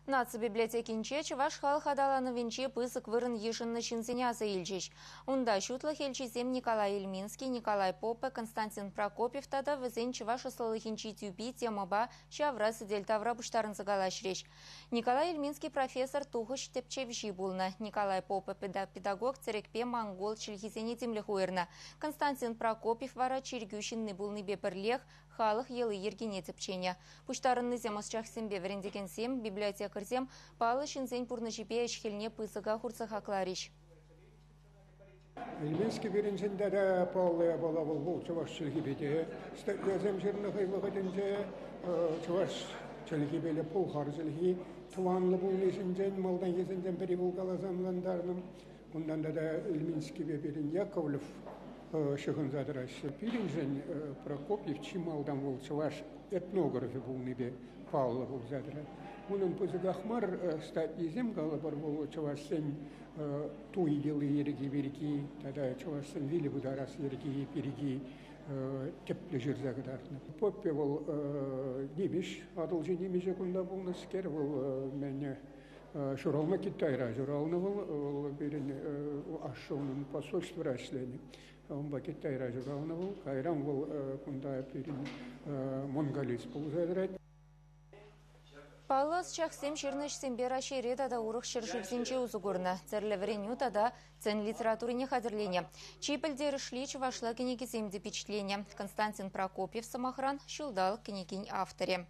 Наци библиотекинче чӑваш халӑх аталанӑвӗнче пысӑк вырӑн йышӑннӑ ҫынсене аса илчӗҫ. Унта ҫутлӑх элчисем Николай Ильминский, Николай Поппе, Константин Прокопьев тата вӗсен чӑваш ӑслӑлӑхӗнчи тӳпи темӑпа ҫавра сӗтел тавра пуҫтарӑнса калаҫрӗҫ. Николай Ильминский профессор тухӑҫ тӗпчевҫи пулнӑ. Николай Поппе педагог тӗрӗкпе монгол чӗлхисене тимлӗх уйӑрнӑ. Константин Прокопьев вара чиркӳ ҫынни пулнипе пӗрлех халӑх йӑли-йӗркине тӗпченӗ. Пуҫтарӑннисем ӑсчахсемпе вӗрентекенсем, библиотекарьсем паллӑ ҫынсен пурнӑҫӗпе ӗҫ-хӗлне пысӑка хурса хакларӗҫ. Ильминский пирӗншӗн тата паллӑ япала вӑл вӑл чӑваш чӗлхипе те статьясем ҫырнӑ хӑй вӑхӑтӗнче. Чӑваш чӗлхипеле пӑлхар чӗлхи тӑванлӑ пулни ҫинчен малтанхисенчен пӗри пулкаласа ӑнлантарнӑ. Унтан тата Ильминскипе пирӗн Яковлев ҫыхӑнса тӑраҫҫӗ. Пирӗншӗн Прокопьев чи малтан вӑл чӑваш этнографӗ пулнипе паллӑ пулса тӑрать. Унӑн пысӑках мар статйисем, калӑпӑр, вӑл чӑвашсен туй йӑли-йӗрки пирки тата чӑвашсен вилӗ пытарас йӗрки пирки тӗплӗ ҫырса кӑтартнӑ. Поппе вӑл нимӗҫ, Атӑлҫи нимӗҫӗ кунта пулнӑскер, вӑл мӗн ҫуралнӑ Китайра ҫуралнӑ вӑл, вӑл пирӗн ашшӗ унӑн посольствӑра ӗҫленӗ. Унпа Китайра ҫуралнӑ вӑл, кайран вӑл кунта пирӗн монголист пулса тӑрать. Паллӑ ӑсчахсем ҫырнӑ ӗҫсемпе Раҫҫейре тата урӑх ҫӗршывсенче усӑ курнӑ. Тӗрлӗ вӗренӳ тата тӗн литературине хатӗрленӗ. Чи пӗлтерӗшли чӑвашла кӗнекесем те пичетленӗ. Константин Прокопьев, сӑмахран, ҫулталӑк кӗнекин авторӗ.